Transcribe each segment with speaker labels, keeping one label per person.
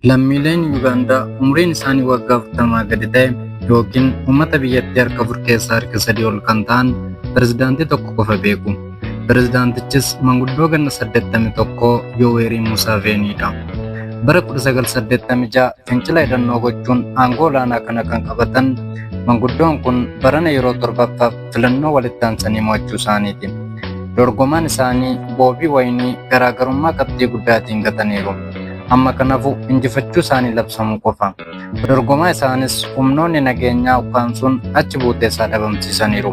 Speaker 1: Lammiileen Yuugaandaa umriin isaanii waggaa 40 gadi ta'e yookiin uummata biyyattii harka 4 keessaa harka 3 ol kan ta'an pirezidaantii tokko qofa beeku. Pirezidaantichis manguddoo ganna 81 Yooweerii Musaaveeniidha. Bara 1986 fincila hidhannoo gochuun aangoo olaanaa kana kan qabatan manguddoon kun barana yeroo torbaffaaf filannoo walitti aansanii mo'achuu isaaniiti. Dorgomaan isaanii Boobii Wayinii garaagarummaa qabxii guddaatiin gataniiru. Amma kan hafu injifachuu isaanii labsamuu qofa. Dorgomaa isaanis humnoonni nageenyaa ukkaamsuun achi buutee isaa dhabamsiisaniiru.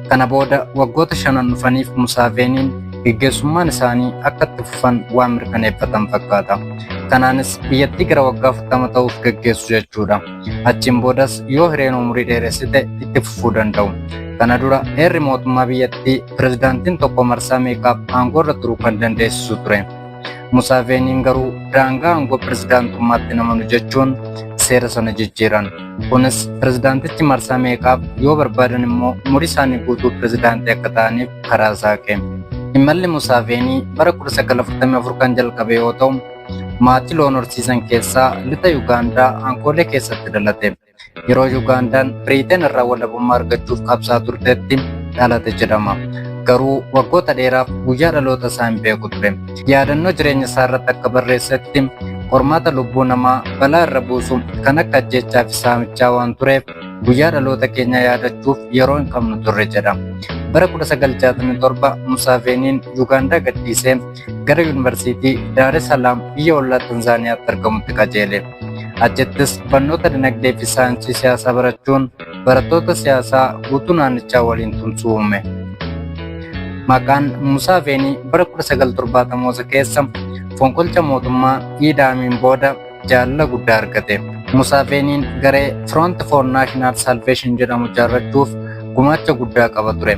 Speaker 1: Kana booda waggoota shanan dhufaniif Musaaveeniin geggeessummaan isaanii akka itti fufan waan mirkaneeffatan fakkaata. Kanaanis biyyattii gara waggaa 40 ta'uuf geggeessu jechuudha. Achiin boodas yoo hireen umurii dheeressite itti fufuu danda'u. Kana dura heerri mootummaa biyyattii pirezidaantiin tokko marsaa meeqaaf aangoorra turuu kan dandeessisu ture. Musaaveeniin garuu daangaa aangoo pirezidaantummaatti hin amanu jechuun seera sana jijjiiran. Kunis pirezidaantichi marsaa meeqaaf yoo barbaadan immoo umurii isaanii guutuu pirezidaantii akka ta'aniif karaa saaqe. Imalli Musaaveenii bara 1944 kan jalqabe yoo ta'u, maatii loon horsiisan keessaa lixa Yugaandaa Ankoolee keessatti dhalate. Yeroo Yugaandaan Biriiteen irraa walabummaa argachuuf qabsaa turtetti dhalate jedhama. Garuu waggoota dheeraaf guyyaa dhaloota isaa hin beeku ture. Yaadannoo jireenya isaa irratti akka barreessetti qormaata lubbuu namaa balaa irra buusu kan akka ajjeechaa fi saamichaa waan tureef guyyaa dhaloota keenyaa yaadachuuf yeroo hin qabnu turre jedha. Bara 1967 Musaaveeniin Yugaandaa gadhiisee gara Yuunivarsiitii Daar es Salaam biyya ollaa Tanzaaniyaatti argamutti qajeele. Achittis barnoota dinagdee fi saayinsii siyaasaa barachuun barattoota siyaasaa guutuu naannichaa waliin tumsuu uume. Maqaan Musaaveenii bara 1970moota keessa fonqolcha mootummaa Iid Amiin booda jaalala guddaa argate. Musaaveeniin garee Front for National Salvation jedhamu ijaarrachuuf gumaacha guddaa qaba ture.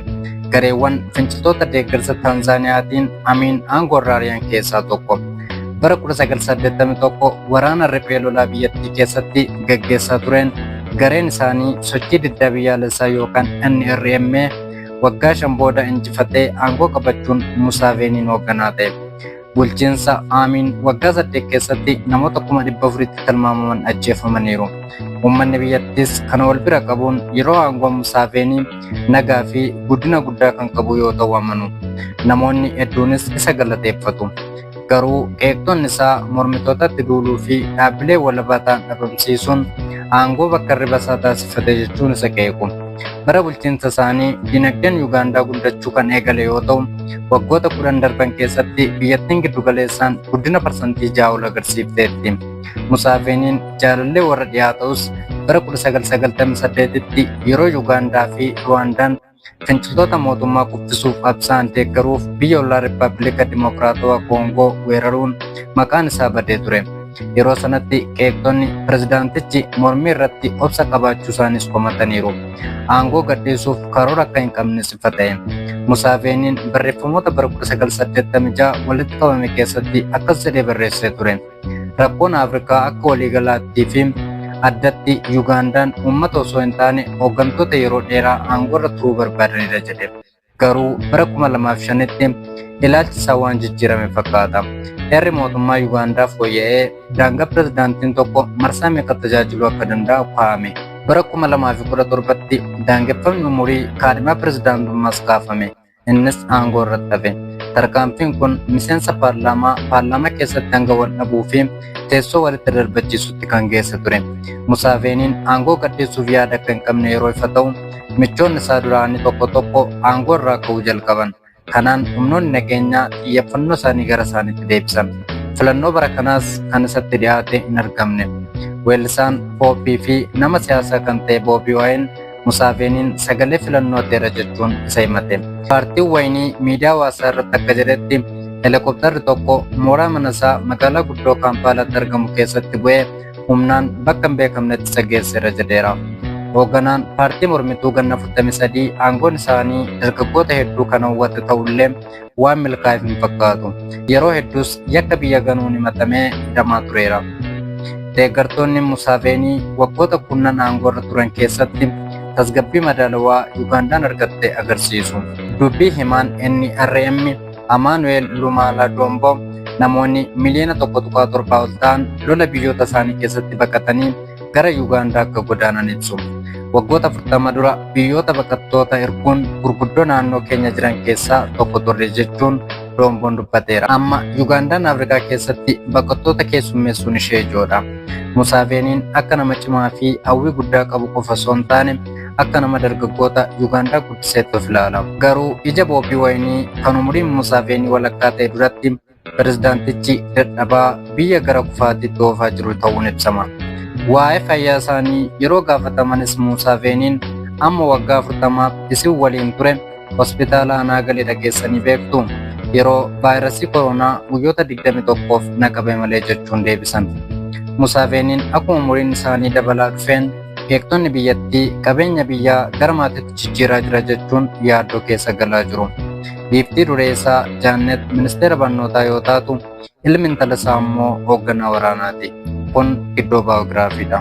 Speaker 1: Gareewwan finciltoota deeggarsa Taanzaaniyaatiin Amiin aangoo irraa ari'an keessaa tokko. Bara 1981 waraana riphee lolaa biyyattii keessatti gaggeessaa tureen gareen isaanii sochii diddaa biyyaalessaa yookaan NRMA waggaa 5 booda injifatee aangoo qabachuun Musaaveeniin hoogganaa ta'e. Bulchiinsa Aamiin waggaa 8 keessatti namoota 400,000tti tilmaamaman ajjeefamaniiru. Uummanni biyyattiis kana wal bira qabuun yeroo aangoo Musaaveenii nagaa fi guddina guddaa kan qabu yoo ta'u amanu. Namoonni hedduunis isa galateeffatu. Garuu qeeqxonni isaa mormitootatti duuluu fi dhaabbilee walabaa ta'an dhabamsiisuun aangoo bakka hirriba isaa taasifate jechuun isa qeequ. Bara bulchiinsa isaanii dinagdeen Yugaandaa guddachuu kan eegale yoo ta'u, waggoota 10 darban keessatti biyyattiin giddugaleessaan guddina parsantii 6 ol agarsiifteetti. Musaaveeniin jaalallee warra dhiyaa ta'us bara 1998tti yeroo Yugaandaa fi Ruwaandaan finciltoota mootummaa kuffisuuf qabsaa'an deeggaruuf biyya ollaa Riippaabilika Dimokiraatawaa Koongoo weeraruun maqaan isaa badee ture. Yeroo sanatti qeeqxonni pirezidaantichi mormii irratti obsa qabaachuu isaaniis komataniiru. Aangoo gadhiisuuf karoora akka hin qabnes ifa ta'e. Musaaveeniin barreeffamoota bara 1986 walitti qabame keessatti akkas jedhee barreessee ture. Rakkoon Afrikaa akka waliigalaattii fi addatti Yugaandaan uummata osoo hin taane hooggantoota yeroo dheeraa aangoorra turuu barbaadanidha jedhe. Garuu bara 2005tti ilaalchi isaa waan jijjiirame fakkaata. Heerri mootummaa Yugaandaa fooyya'ee daangaa pirezidaantiin tokko marsaa meeqa tajaajiluu akka danda'u kaa'ame. Bara 2017tti daangeffamni umurii kaadhimaa pirezidaantummaas kaafame. Innis aangoo irratti hafe. Tarkaanfiin kun miseensa paarlaamaa paarlaamaa keessatti hanga wal dhabuu fi teessoo walitti darbachiisutti kan geesse ture. Musaaveeniin aangoo gadhiisuuf yaada akka hin qabne yeroo ifa ta'u, michoonni isaa duraanii tokko tokko aangoo irraa ka'uu jalqaban. Kanaan humnoonni nageenyaa xiyyeeffannoo isaanii gara isaaniitti deebisan. Filannoo bara kanaas kan isatti dhiyaate hin argamne. Weellisaan pooppii fi nama siyaasaa kan ta'e Boobii Waayin Musaaveeniin sagalee filannoo hateera jechuun isa himate. Paartiin Wayinii miidiyaa hawaasaa irratti akka jedhetti helikoptarri tokko mooraa mana isaa magaalaa guddoo Kaampaalaatti argamu keessatti bu'ee humnaan bakka hin beekamnetti isa geesseera jedheera. Hoogganaan paartii mormituu ganna 43 aangoon isaanii dargaggoota hedduu kan hawwate ta'ullee waan milkaa'eef hin fakkaatu. Yeroo hedduus yakka biyya ganuun himatamee hidhamaa tureera. Deeggartoonni Musaaveenii waggoota kurnan aangoorra turan keessatti tasgabbii madaalawaa Yugaandaan argatte agarsiisu. Dubbii himaan NRM Amaanu'eel Lumaalaa Domboo Namoonni miliyoona 1.7 ol ta'an lola biyyoota isaanii keessatti baqatanii gara Yuugaandaa akka godaanan ibsu. Waggoota 40 dura biyyoota baqattoota erguun gurguddoo naannoo keenya jiran keessaa tokko turre jechuun Doomboon dubbateera. Amma Yugaandaan Afrikaa keessatti baqattoota keessummeessuun ishee ijoodha. Musaaveeniin akka nama cimaa fi hawwii guddaa qabu qofa osoo hin taane akka nama dargaggoota Yugaandaa guddiseetti of ilaala. Garuu ija Boobii Wayinii kan umuriin Musaaveenii walakkaa ta'e duratti pirezidaantichi dadhabaa biyya gara kufaatiitti oofaa jiru ta'uun ibsama. Waa'ee fayyaa isaanii yeroo gaafatamanis Musaaveeniin amma waggaa 40f isin waliin ture hospitaala anaa gale dhageessanii beektu yeroo vaayirasii koronaa guyyoota 21f na qabe malee jechuun deebisan. Musaaveeniin akkuma umuriin isaanii dabalaa dhufeen beektonni biyyattii qabeenya biyyaa gara maatiitti jijjiiraa jira jechuun yaaddoo keessa galaa jiru. Giiftii duree isaa Jaannet ministeera barnootaa yoo taatu ilmi intala isaa immoo hoogganaa waraanaati. Kun iddoo baayogiraafiidha.